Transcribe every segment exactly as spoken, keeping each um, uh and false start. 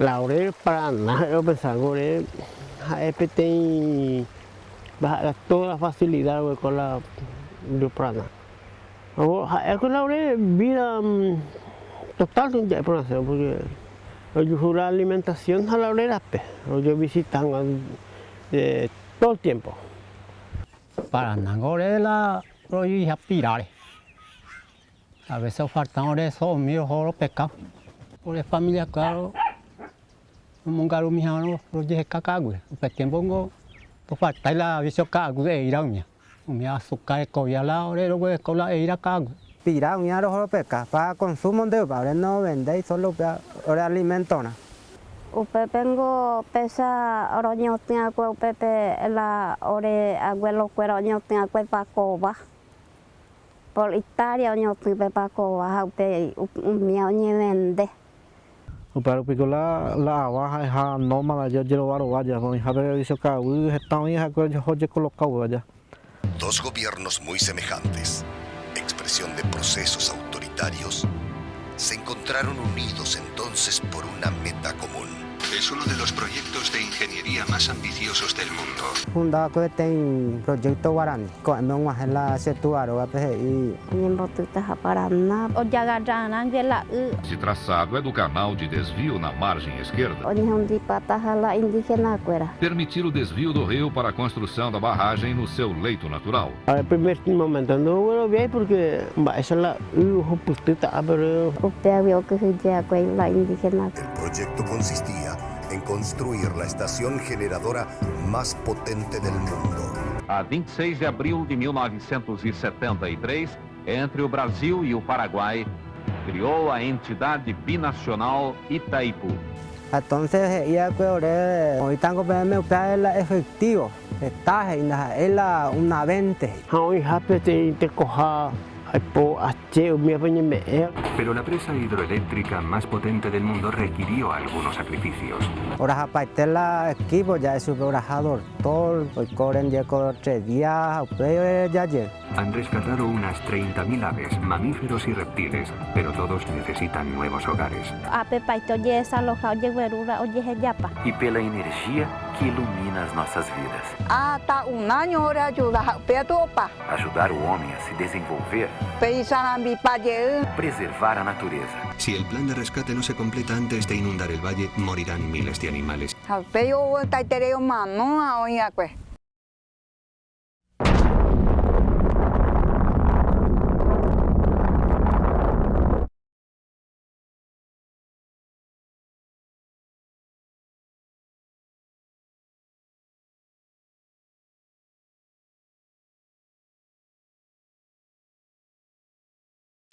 La ore Paraná, opensa ore, ha'e peteĩ, mba'e toda la facilidad oiko la río Paraná. O, ha'e ko la ore vida, mm, total ja'e Paraná, porque ojuhu la alimentación ha la ore rape, ojevisita hag̃ua, eh, todo el tiempo. Paraná ore la rojuiha pirare. A veces ofalta ore so'omi roho ropeka. Ore familia, claro, omongarumiha ro-, rojeheka ka'aguy. Upe tiempo ngo tofaltái la vicio ka'aguy eira umía. Umía azúcar rekovia la ore roguereko la eira ka'aguy. Pira umía roho ropeka, para consumo nde upa, ore novendéi solo upe ore alimentorã. Upépe ngo péicha roñotỹ va'ekue upépe la ore abuelokuéra oñotỹ va'ekue pakova. Por hectárea oñotỹ pe pakova ha upéi u-, umía oñevende. Upéva rupi ko la, la ava ha'eha nómada, ojerovaro va'erã, oĩha pe vicio ka'aguy, heta oĩ ha'ekuéra oho ojekoloka va'erã. Dos gobiernos muy semejantes, expresión de procesos autoritarios, se encontraron unidos entonces por una meta común. Es uno de los proyectos de ingeniería más ambiciosos del mundo. Funda va'ekue peteĩ proyecto guarani, ko'ẽme og̃uahẽ la che túa rógape he'i. Oñemboty taha Paraná. Ojagarrarãngue la y. Traçado é do canal de desvio na margem esquerda. Oñehundipa taha la indígenakuéra. Permitir o desvio do rio para a construção da barragem no seu leito natural. Al primer momento ndogueroviái porque mba'éicha la y ohupytýta ápe. Upéagui okyhyje va'ekue la indígena. El proyecto consistía en construir la estación generadora más potente del mundo. A vinte e seis de abril de mil novecentos e setenta e três, entre o Brasil e o Paraguai, criou a entidade binacional Itaipu. Entonces he'i va'ekue ore, oĩta ngo peẽme upéva la efectivo, heta he'i, ndaha'éi la una veinte. Ha oĩha peteĩ tekoha aipo ache umíape oñeme'ẽ. Pero la presa hidroeléctrica más potente del mundo requirió algunos sacrificios. Orahapaite la equipo, ja'e chupe oraha doctor, oiko ore ndive ko tres día, ha upéi ore jaje. Han rescatado unas treinta mil aves, mamíferos y reptiles, pero todos necesitan nuevos hogares. Ápe paite oje'esaloha, ojeguerúrõ, ojehejapa. E pela energia que ilumina as nossas vidas. Hasta un año ore ayuda ha upéva tu'opa. Ajudar o homem a se desenvolver. Pe isarambipa jey. Preservar a natureza. Si el plan de rescate no se completa antes de inundar el valle, morirán miles de animales. Ha upéi ou taiterei omano ha oĩ va'ekue.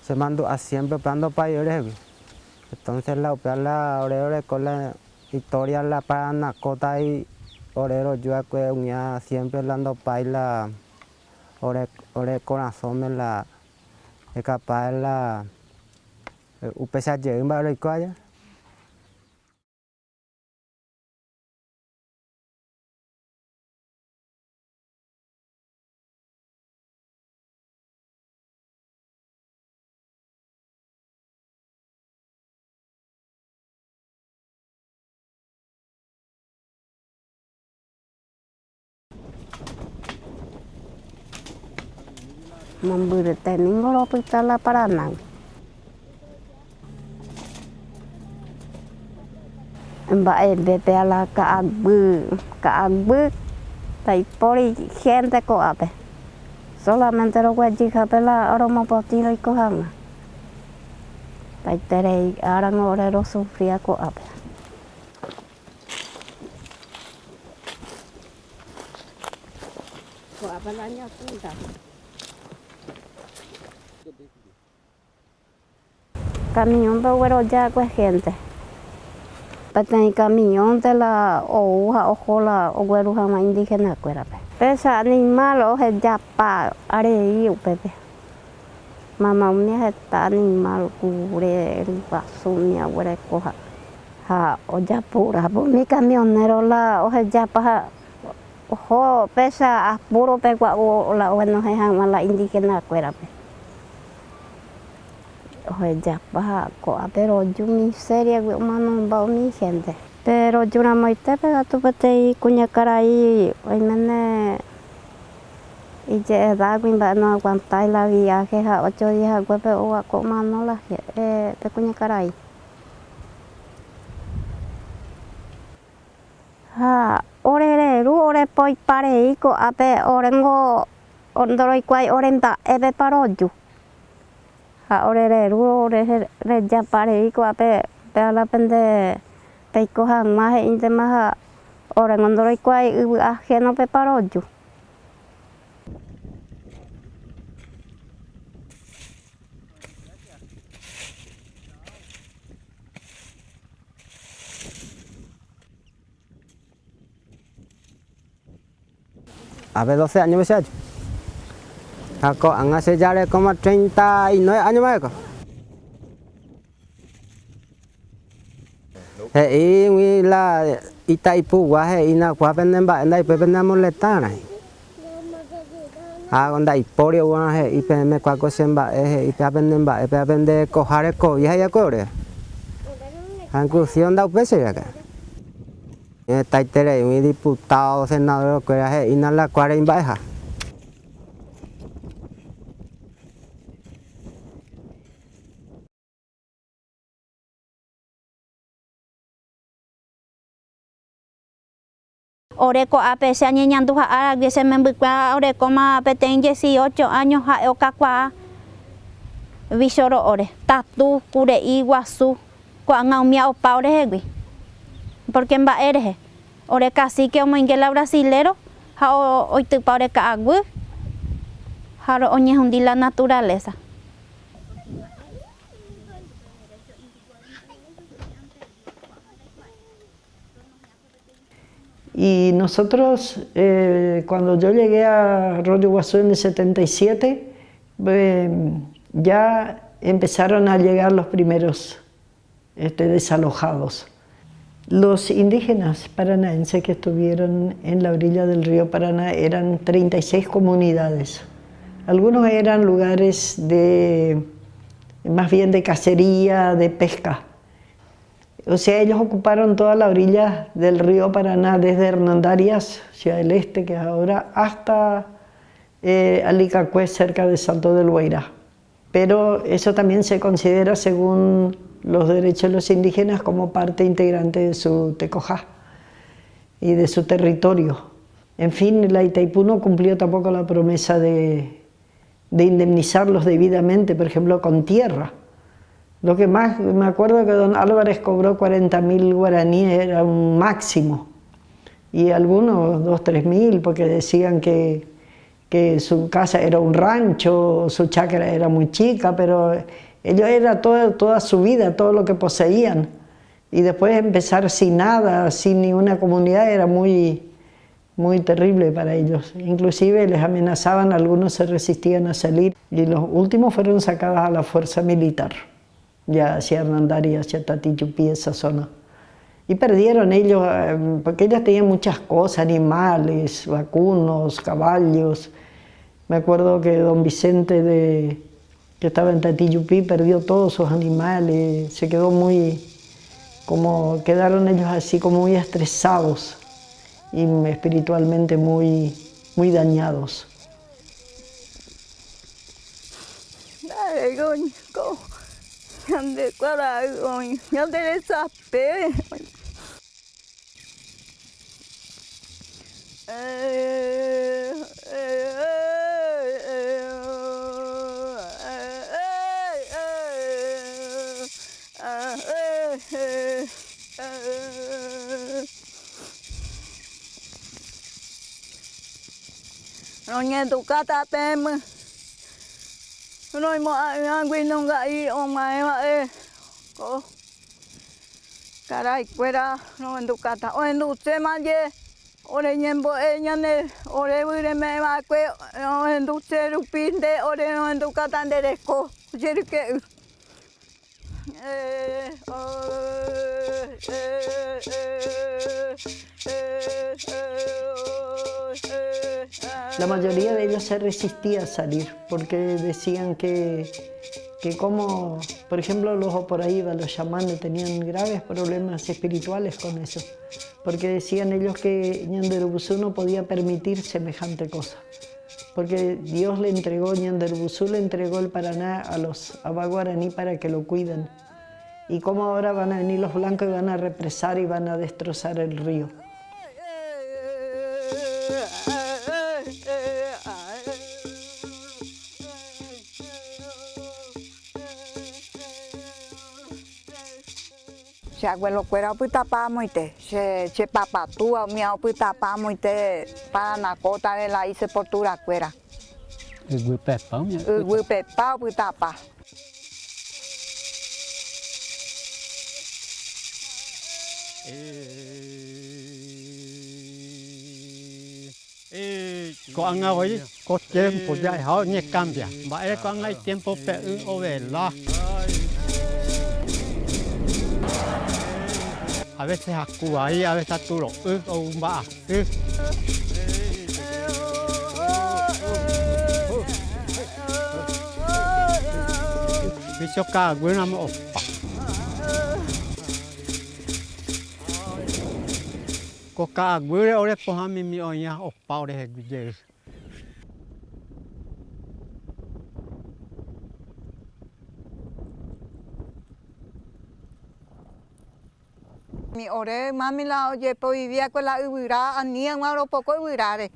Che mandu'a siempre upéva ndopái ore hegui. Entonces la upéva la ore oreko la historia la Paraná kóta ore roju va'ekue ug̃uia siempre la ndopái la ore, ore korasõme la, eh, capaz la, eh, upéicha jey mba'e roiko aja. Mombyryete ningo ropyta la Paranágui. Mba'e pe la ka'aguy, ka'aguy ndaipóri hénte ko'ápe. Solamente roguejyha pe la oromopotĩ roiko hag̃ua. Taiterei ára g̃uarã ore rosufria ko'ápe. Kamiõnpe ogueroja va'ekue hénte. Peteĩ kamiõnte la ou ha oho la ogueru hag̃ua indígenakuérape. Péicha animál ohejapa arei upépe. Mama, umía heta animál kure, ryguasu umía oguereko ha, ha ojapura. Umi camionero la ohejapa ha oho péicha apúrope gua'u la oguenohẽ hag̃ua la indígenakuérape. Ohejapa ha ko'ápe roju miseria gui omano mba'e umi hénte. Pe roju ramoite pe katu peteĩ kuñakarai oiméne ije'e edad gui mba'e noaguantái la viaje ha ocho día haguépe oguako omano la hie-, eh, pe kuñakarai. Ha ore reru ore poipa rei ko'ápe, ore ngo-, o-, ndoroikuaái ore mba'épepa roju. Ha ore reru ore he-, rejapa rei ko'ápe, pe árape nde peiko hag̃ua he'íntema ha ore ngo ndoroikuaái yvy ajénopepa roju. Ápe doce año pe che aju. Ha ko'ág̃a che jareko ma treinta y nueve año ma ko. He'i umi la ita'ypugua he'ína: "Kuápe ne mba'e ndaipóri pene amolestárã". Ha ndaipóri oguerã he'i: "Peẽme kuáko che mba'e", he'i, "pe ápe ne mba'e, pe ápe nde koha rekovi", he'i akue ore. Ha inclusive ndaupéichai aka. Hetaiterei umi diputado, senador okuera he'ína la kuáre imba'eha. Ore ko'ápe che añeñanduha áragui che membykuéra orekóma peteĩ dieciocho año ha'e okakuaa vichoro ore, tatu, kure'i, guasu, ko'ág̃a umía opa orehegui. Porque mba'e rehe, ore cacique omoinge la brasilero ha o-, oitypa ore ka'aguy ha ro-, oñehundi la naturaleza. Y nosotros, eh, cuando yo llegué a Royo Guazú en el setenta y siete, eh, ya empezaron a llegar los primeros, este, desalojados. Los indígenas paranaenses que estuvieron en la orilla del río Paraná eran treinta y seis comunidades. Algunos eran lugares de, más bien de cacería, de pesca. O sea, ellos ocuparon toda la orilla del río Paraná, desde Hernandarias, Ciudad del Este, que es ahora, hasta, eh, Alicacué, cerca de Salto del Guairá. Pero eso también se considera, según los derechos de los indígenas, como parte integrante de su tecojá y de su territorio. En fin, la Itaipú no cumplió tampoco la promesa de, de indemnizarlos debidamente, por ejemplo, con tierra. Lo que más me acuerdo, que don Álvarez cobró cuarenta mil guaraníes, era un máximo, y algunos dos, tres mil, porque decían que, que su casa era un rancho, su chacra era muy chica, pero ello era todo, toda su vida, todo lo que poseían. Y después empezar sin nada, sin ninguna comunidad, era muy, muy terrible para ellos. Inclusive les amenazaban, algunos se resistían a salir, y los últimos fueron sacados a la fuerza militar, ya hacia Hernandarias, hacia Tatiyupí, esa zona. Y perdieron ellos, eh, porque ellos tenían muchas cosas, animales, vacunos, caballos. Me acuerdo que don Vicente de, que estaba en Tatiyupí, perdió todos sus animales, se quedó muy, como quedaron ellos así como muy estresados y espiritualmente muy, muy dañados. Roñendukáta peẽme, roimo'ã'ỹva gui nunga i'ova'erã ko karaikuéra rohendukáta. Ohendusemi ndéve, ore ñembo'e ñane, ore vyreme'ẽ va'ekue ohenduse rupi nde, ore rohendukáta nde reko, che ryke'y. La mayoría de ellos se resistía a salir porque decían que, Que como, por ejemplo, los Oporaíba, los chamanes tenían graves problemas espirituales con eso, porque decían ellos que Ñanderubusu no podía permitir semejante cosa, porque Dios le entregó, Ñanderubusu le entregó el Paraná a los Abá guaraní para que lo cuiden. ¿Y cómo ahora van a venir los blancos y van a represar y van a destrozar el río? Che abuelokuéra opytapa amoite, che, che papatúa umía opytapa amoite Paraná kótare la sepulturakuéra. Yvypepa umía. Yvypepa opytapa. Ko'ág̃a voi ko tiempo ja'eha oñekambia. Mba'ére ko'ág̃a itiempo pe y ovela. A veces haku vai, a veces atu ro'y, ou mba'asy. Vicio ka'aguýramo opa. Ko ka'aguýre ore pohãmimi oĩha opa orehegui jey. Mi ore ymami la ojepoviviakue la yvyra, ani hag̃ua ropoko yvyráre.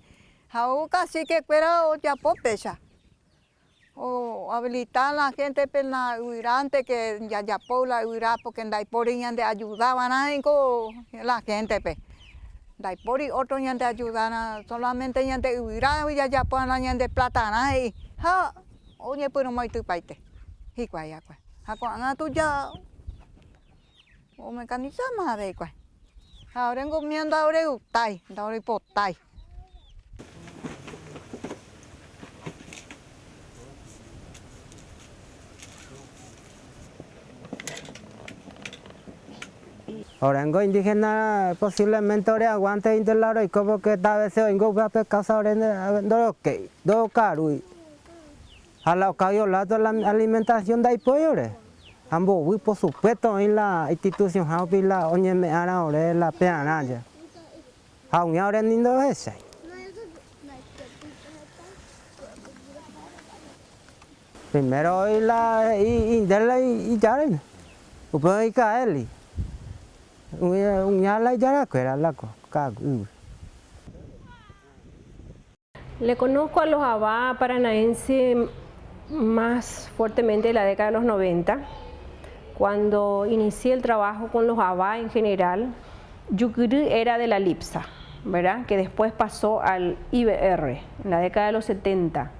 Ha ou caciquekuéra ojapo péicha. Ohabilita la héntepe la yvyránte ke jajapo la yvyra, porque ndaipóri ñandeajuda va'erã hína la héntepe. Ndaipóri ótro ñandeajudarã, solamente ñande yvyra jajapo la ñande platarã he'i. Ha oñepyrũma itypaite hikuái akue. Ha ko'ág̃a tuja omecanisama avei hikuái. Ha ore ngo umía ndaoreutái, ndaoreipotái. Ore ngo indígena posiblemente ore aguante inte la roiko, porque tal vez oĩ ngo upévape causa ore nde-, ndorekovéi, ndokarúi. Ha la okaviolado la alimentación ndaipóri ore. Ha mboyvy, por supuesto, oĩ la institución ha rupi la oñeme'ẽrã ore la pearã ja. Ha umía ore ni ndohechái. Primero oĩ la i-, inde la i-, ijára. Upéva ika'eli. Umía, umía la ijarakuéra la ko, ka'aguýgui. Le conozco a los Abá paranaense más fuertemente de la década de los noventa, cuando inicié el trabajo con los Abá en general. Yukyry era de la LIPSA, ¿verdad? Que después pasó al I B R en la década de los setenta.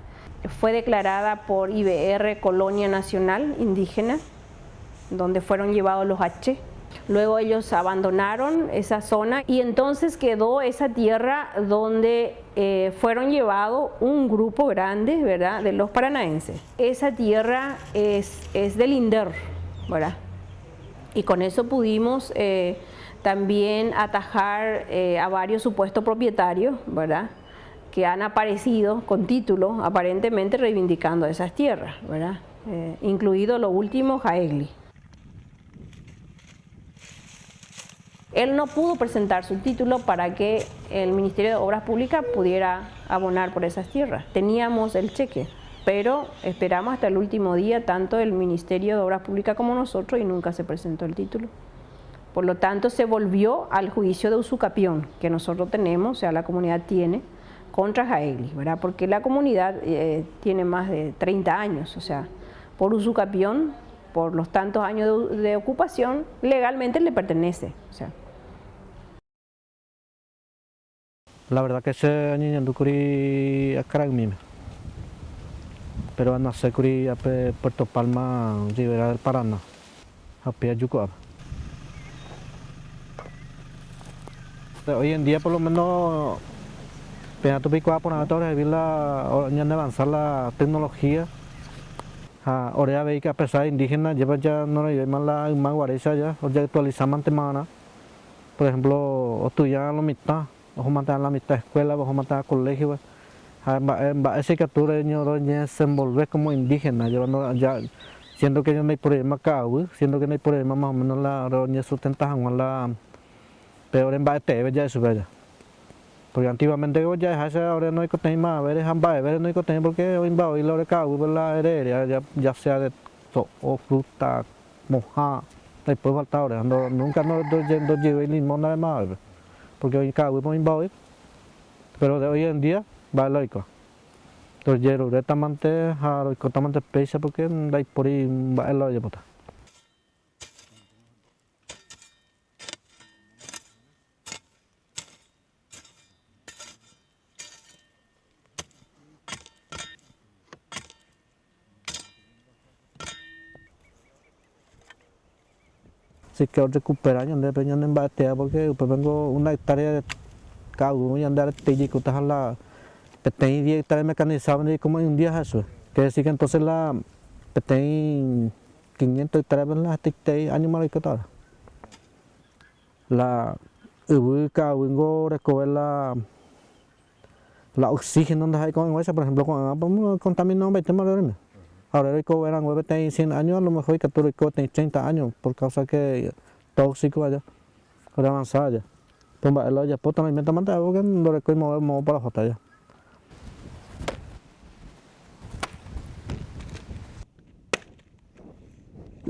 Fue declarada por I B R Colonia Nacional Indígena, donde fueron llevados los Ache. Luego ellos abandonaron esa zona y entonces quedó esa tierra donde, eh, fueron llevados un grupo grande, ¿verdad?, de los paranaenses. Esa tierra es, es del INDER, ¿verdad? Y con eso pudimos, eh, también atajar, eh, a varios supuestos propietarios, ¿verdad?, que han aparecido con título, aparentemente reivindicando esas tierras, ¿verdad? Eh, incluido lo último, Jaegli. Él no pudo presentar su título para que el Ministerio de Obras Públicas pudiera abonar por esas tierras. Teníamos el cheque, pero esperamos hasta el último día, tanto el Ministerio de Obras Públicas como nosotros, y nunca se presentó el título. Por lo tanto, se volvió al juicio de usucapión que nosotros tenemos, o sea, la comunidad tiene, contra Jaegli, ¿verdad? Porque la comunidad, eh, tiene más de treinta años, o sea, por usucapión, por los tantos años de, de ocupación, legalmente le pertenece, o sea. La verdad que che añeñandu kuri akaraymíme. Pero anase kuri ape Puerto Palma, ribera del Paraná. Ha upéi aju ko'ápe. Hoy en día, por lo menos, peẽ topeikuaa porãta orehegui la, o-, ñaneavanza la tecnología. Ha ore avei, a pesar indígena, ajépa ja noroivéima la yma guaréicha ja, ojeaktualisa mante va'erã. Por ejemplo, ostudia lo mitã, oho mante la mitã escuela, oho mante colegio, ha mba'e, mba'e che ikatu reño-, roñedesenvolve como indígena, llevando ya, Siendo que ndaiporuvéima ka'aguy, siendo que ndaiporuvéima más o menos la ore oñesustenta hag̃ua la pe ore mba'eteẽve ja'e chupe aja. Porque antiguamente ko ja'eháicha ore noikotevẽi mavave ha mba'evére noikotevẽi, porque oĩmba oĩ la ore ka'aguýpe la ere ere, ya, ya sea de so'o, fruta, mohã, ndaipóri ofalta ore, ndo-, nunca ndo-, ndoje-, ndojevýi limón nave mavavépe, porque oĩ ka'aguýpe oĩmba oĩ. Pero de hoy en día, mba'e la oiko. Rojerurétamante ha roikótamante péicha, porque ndaipóri mba'e la ojapóta. Así que orrekupera ñandéve pe ñanemba'etéva, porque upépe niko una hectárea ka'aguy ñande arete jaikóta ha la peteĩ diez hectárea mecanizado-pe como un día ha'e chupe. Quiere decir que entonces la peteĩ quinientos hectárea-pe la hetaiterei año-ma roikóta ora. La yvy ka'aguýngo orekove la, la oxígeno ndaha'éi ko'ag̃aguáicha, por ejemplo, ko'ag̃a contaminado mba'etéma ore oime. Ha ore roikove rangue peteĩ cien año, a lo mejor ikatu roiko peteĩ treinta año, por causa que tóxico aja, ore avanza aja. Pe mba'e la ojapóta, oimétamante algo que ndorekói moõ, moõ para ohóta aja.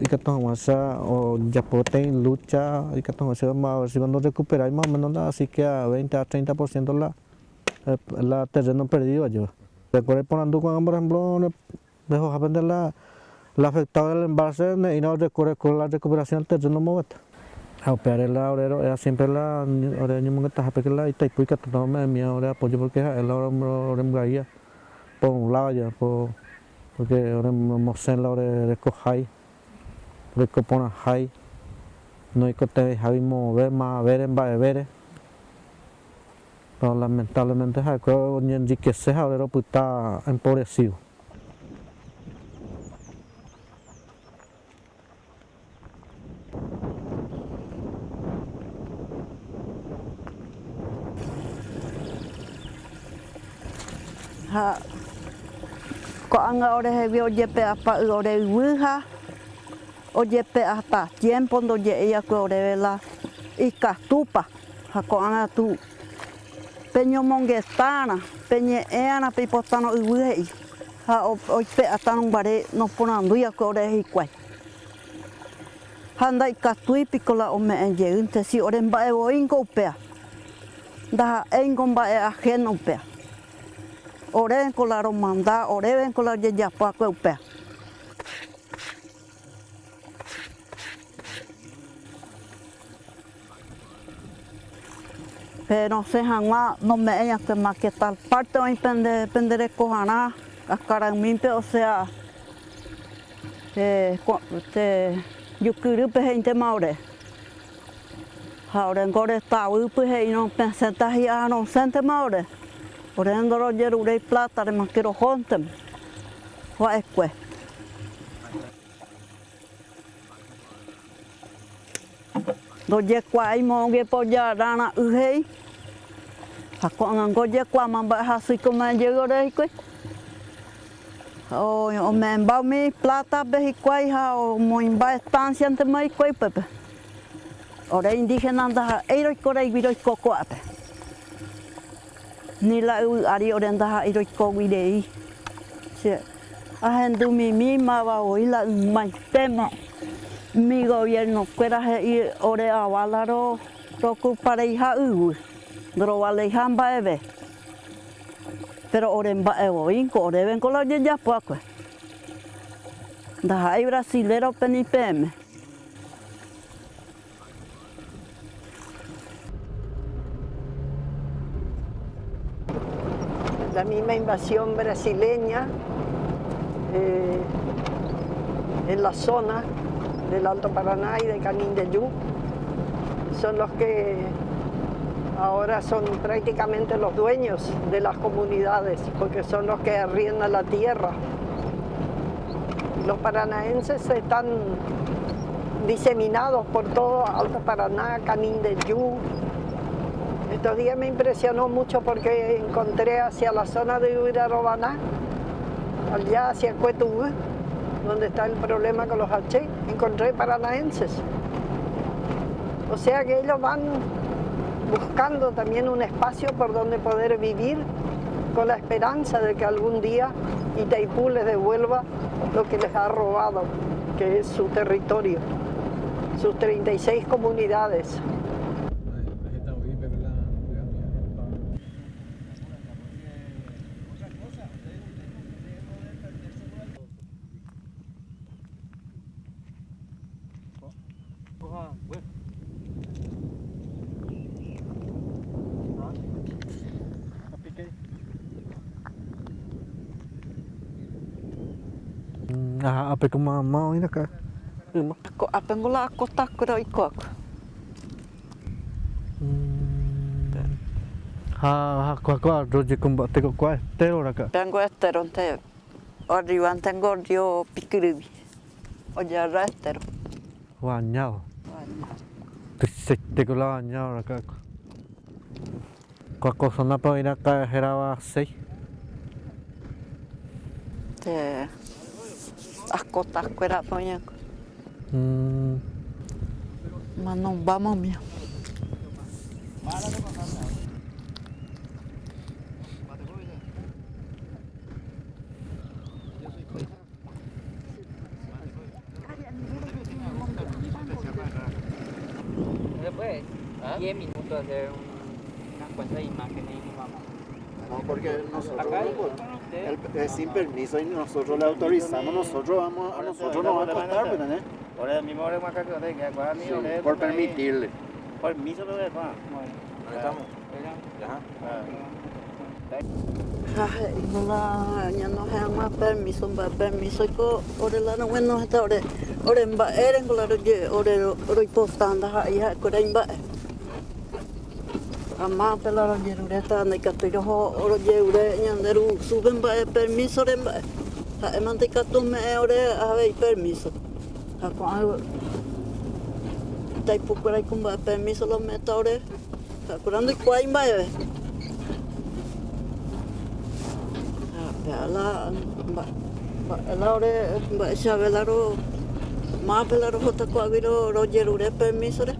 Ikatu hag̃uáicha ojapo peteĩ lucha, ikatu hag̃uáicha ma-, a ver si ndorecuperáis más o menos la siquiera veinte a treinta por ciento la, eh, la terreno perdido ajéva. Recuerda porandu ko'ag̃a, por ejemplo, ne-, rehohápente la, la afectado del embalse, ne'ĩra oreko, oreko la recuperación del terreno omogueta. Ha upévare la ore ro'éva siempre la, ore oñomongetahápe la Itaipú ikatúta ome'ẽmíva ore apoyo, porque ha'e la ore, ore, orembyaíva. Por un lado ya, po-, porque ore mosẽ la ore rekohái, rekoporãhái, noikotevẽihágui moõve, mavavére, mba'evére. Pero lamentablemente ha'ekuéra oñenriquece ha ore ropyta empobrecido. Ha ko'ág̃a orehegui ojepe'apa y ore yvy ha ojepe'apa tiémpo ndoje'éi akue oréve la ikatúpa. Ha ko'ág̃a tu peñomongetárã, peñe'ẽrã peipotárõ yvy he'i, ha o-, oipe'atárõ guare noporandúi akue ore hikuái. Ha ndaikatúi piko la ome'ẽ jeýnte, si ore mba'e voíngo upéa, ndaha'éingo mba'e ajeno upéa. Oréngo la romanda, orévengo la ojejapo akue upéa. Pe rosẽ hag̃ua nome'ẽi akue, ma que tal parte oĩ pende, pende rekoharã akaraymípe, o sea, eh, ko-, te jukyrýpe he'íntema ore. Ha oréngo ore tavýpe he'írõ pesẽta hi'a ha rosẽntema ore. Ore ndorojeruréi plátare, ma que rohóntema va'ekue. Ndojekuaái moõguipa ojararã y he'i. Ha ko'ág̃a ngo ojekuaáma mba'e hasýi ko ome'ẽ jey ore hikuái. O-, ome'ẽmba umi plátape hikuái ha omoĩmba estanciantema hikuái upépe. Ore indígena ndaha'éi roiko reigui roiko ko'ápe. Ni la yvy ári ore ndaha'éi roikógui rei. Che ahendu mimímava voi la ymaitéma umi gobiernokuéra he'i ore avála ro-, rokupareiha yvy, ndorovale'iha mba'eve. Péro ore mba'e voíngo, orévengo la ojejapo akue. Ndaha'éi brasilérope ni peẽme. La misma invasión brasileña, eh, en la zona del Alto Paraná y de Canindeyú, son los que ahora son prácticamente los dueños de las comunidades, porque son los que arriendan la tierra. Los paranaenses están diseminados por todo Alto Paraná, Canindeyú. Estos días me impresionó mucho porque encontré hacia la zona de Uirarovaná, allá hacia Kuetuguy, Donde está el problema con los H, encontré paranaenses. O sea que ellos van buscando también un espacio por donde poder vivir con la esperanza de que algún día Itaipú les devuelva lo que les ha robado, que es su territorio, sus treinta y seis comunidades. Mm, aha, ápe ko ma, ma oĩraka. Ko ápe ngo la ako takuéra oiko. Mm. Ha, ha, ko, ko, roje kumba, teko ko, entero raka. Pe ngo entero nte. Arriba nte ngo rio pikiribi. Oya ra entero. Bañado. Bañado. Te se te ko la bañado raka. Kua ko zona pa oĩraka, heraba seis. Te ako takuéra pa oĩraka. Mm. Mas nos vamos, mira. Después, ¿ah? Diez minutos hacer un, unas cuantas imágenes y nos vamos. No, porque nosotros acá no podemos. El, eh, sin permiso y nosotros le autorizamos, nosotros vamos, a nosotros nos va a costar, ¿me entendés? Ore mismo ore maka que ore que guani. Sí, ore por permitirle. Permiso lo de Juan. Bueno. Ahí estamos. Ya. Ha, imola ña no hag̃ua permiso, mba'e permiso ko ore la roguenohẽta ore, ore mba'ére ngo la roje-, ore ro-, roipota ndaha'éi ha'ekuéra imba'e. Ha mápe la rojeruréta ndaikatúi roho-, rojerure ñande ru súpe mba'e permiso re mba'e. Ha'émante ikatu ome'ẽ ore avei permiso. Ha ko'ã Itaipukuéra ku mba'e permiso la ome'ẽta ore. Ha'ekuéra ndoikuaái mba'eve. Ha péa la mba-, mba'e la ore, mba'eichave la ro-, mápe la rohóta ko'águi ro-, rojerure permiso re.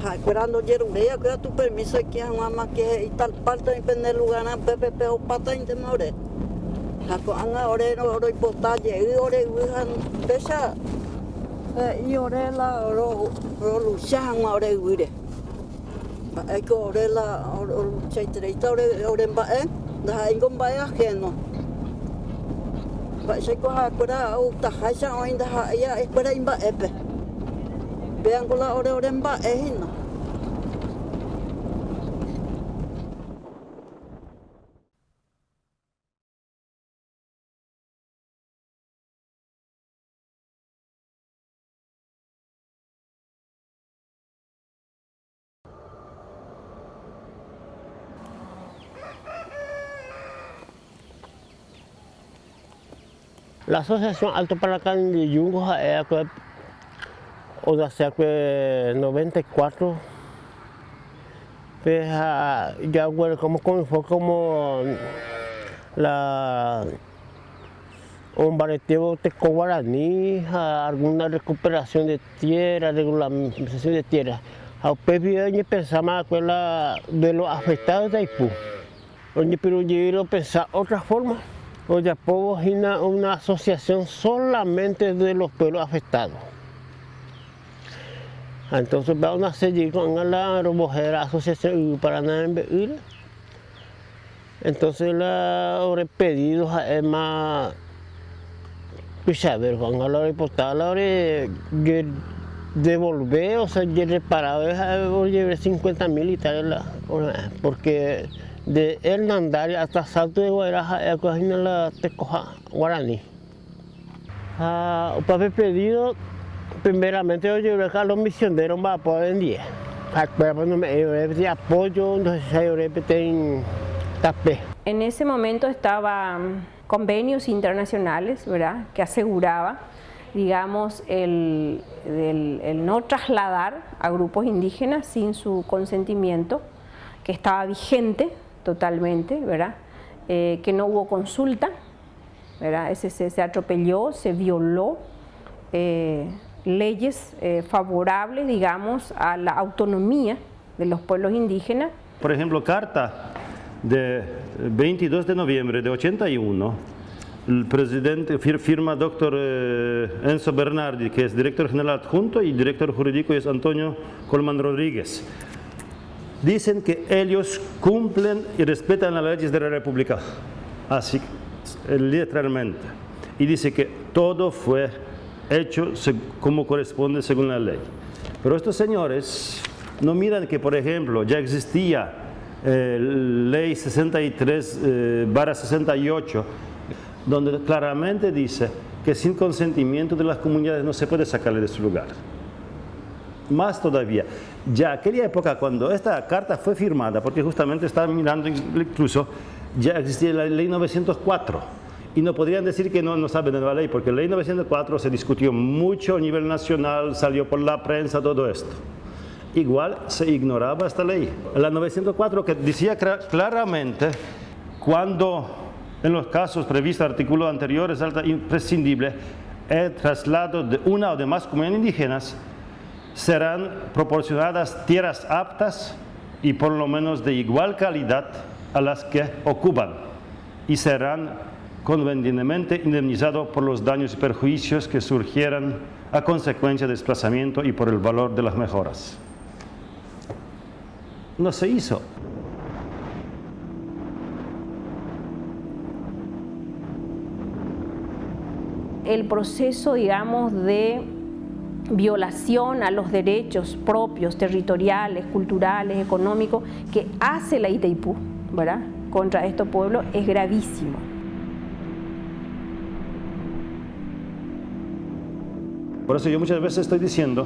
Ha'ekuéra ndojeruréi ha'ekuéra tu permiso oike hag̃ua, máke he'i tal parte oĩ pene lugar, pépe pe opátaintema ore. Ha ko'ág̃a ore ro-, roipota jey ore yvy ha péicha he'i ore la ro-, rolucha hag̃ua ore yvýre. Mba'éiko ore la or-, orluchaitereíta ore, ore mba'e, ndaha'éingo mba'e ajeno. Mba'éichaiko ha'ekuéra outaháicha oĩ ndaha'éi ha'ekuéra imba'épe. Péango la ore, ore mba'e hína. La Asociación Alto Paranaense de Yungo ha'e akue, o sea, akue noventa y cuatro, pe ha, ya, bueno, como, como fue como la ombaretévo teko guarani ha alguna recuperación de tierra, regularización de tierra. Ha upépe oñepensa va'ekue la de los afectados de Itaipú. Oñepyrũ jey ropensa otra forma, ojapóvo hína una asociación solamente de los pueblos afectados. Ha entonces va a nacer jey ko'ág̃a la rombohéra asociación Yvy Paraná rembe'ýre. Entonces la ore pedido ha'e ma, pues a ver, ko'ág̃a la ore oipota la ore je-, devolver, o sea, jerrepara ha'e ore cincuenta mil hectáreas la ore, porque de Hernandario hasta Salto de Guairá ha'e akue hína la tekoha guarani. Ha opa pe pedido, primeramente ojeruréka a los misioneros mba'apo avendie. Ha'ekuérape nome'ẽi ore peteĩ apoyo, ndohechái ore peteĩ tape. En ese momento estaba, mm, convenios internacionales, ¿verdad? Que aseguraba Digamos, el, el, el no trasladar a grupos indígenas sin su consentimiento, que estaba vigente totalmente, ¿verdad? Eh, que no hubo consulta, ¿verdad? Ese, se, se atropelló, se violó, eh, leyes, eh, favorables, digamos, a la autonomía de los pueblos indígenas. Por ejemplo, carta de veintidós de noviembre de ochenta y uno, el presidente fir-, firma doctor, eh, Enzo Bernardi, que es director general adjunto, y director jurídico es Antonio Colman Rodríguez. Dicen que ellos cumplen y respetan las leyes de la República. Así, eh, literalmente. Y dice que todo fue hecho se-, como corresponde según la ley. Pero estos señores no miran que, por ejemplo, ya existía, eh, ley sesenta y tres, eh, barra sesenta y ocho, donde claramente dice que sin consentimiento de las comunidades no se puede sacarle de su lugar. Más todavía, ya aquella época cuando esta carta fue firmada, porque justamente estaba mirando incluso, ya existía la ley novecientos cuatro, y no podrían decir que no, no saben de la ley, porque la ley novecientos cuatro se discutió mucho a nivel nacional, salió por la prensa, todo esto. Igual se ignoraba esta ley. La novecientos cuatro que decía cra-, claramente, cuando en los casos previstos artículo anterior resulta imprescindible el traslado de una o de más comunidades indígenas, serán proporcionadas tierras aptas y por lo menos de igual calidad a las que ocupan, y serán convenientemente indemnizados por los daños y perjuicios que surgieran a consecuencia del desplazamiento y por el valor de las mejoras. No se hizo. El proceso, digamos, de violación a los derechos propios, territoriales, culturales, económicos, que hace la Itaipú, ¿verdad?, contra estos pueblos es gravísimo. Por eso yo muchas veces estoy diciendo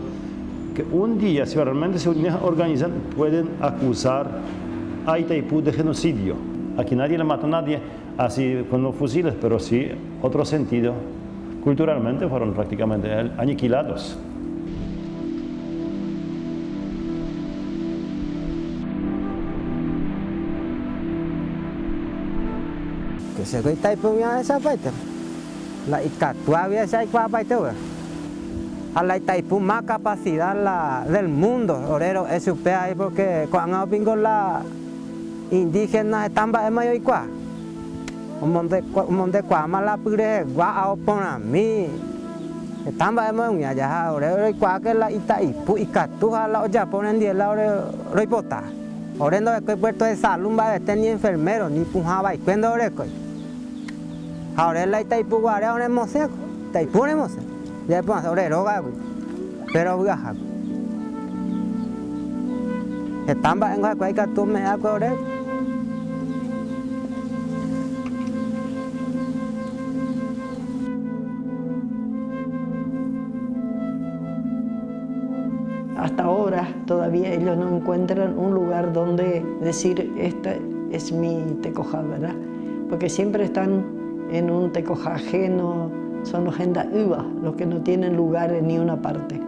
que un día, si realmente se organizan, pueden acusar a Itaipú de genocidio. Aquí nadie le mató a nadie así con los fusiles, pero sí otro sentido. Culturalmente fueron prácticamente aniquilados. Ke che ko Itaipú ña esapaite. La ikatu avia che aikuaapaite ue. Ha la Itaipú más capacidad la del mundo, ore ro'e chupe ahí, porque ko'ág̃a rupi niko la indígena heta mba'e ma oikuaa. Omonde-, omondekuaáma la pyrehegua, ao porãmi. Heta mba'e ma oña, ha ore roikuaa ke la Itaipú ikatu ha la ojapo orendive la ore roipota. Ore ndorekói puesto de salud mba'evete, ni enfermero, ni pohã va'ekue ndorekói. Ha ore la Itaipu guare oremosẽ, Itaipu oremosẽ. Ja'e porã ore rógagui, péro vy'ahágui. Heta mba'éngo ha'ekuéra ikatu ome'ẽ va'ekue ore. Hasta ahora todavía ellos no encuentran un lugar donde decir: "Este es mi tekoha", ¿verdad? Porque siempre están en un tekoha ajeno, son los henda'ỹva, los que no tienen lugar en ni una parte.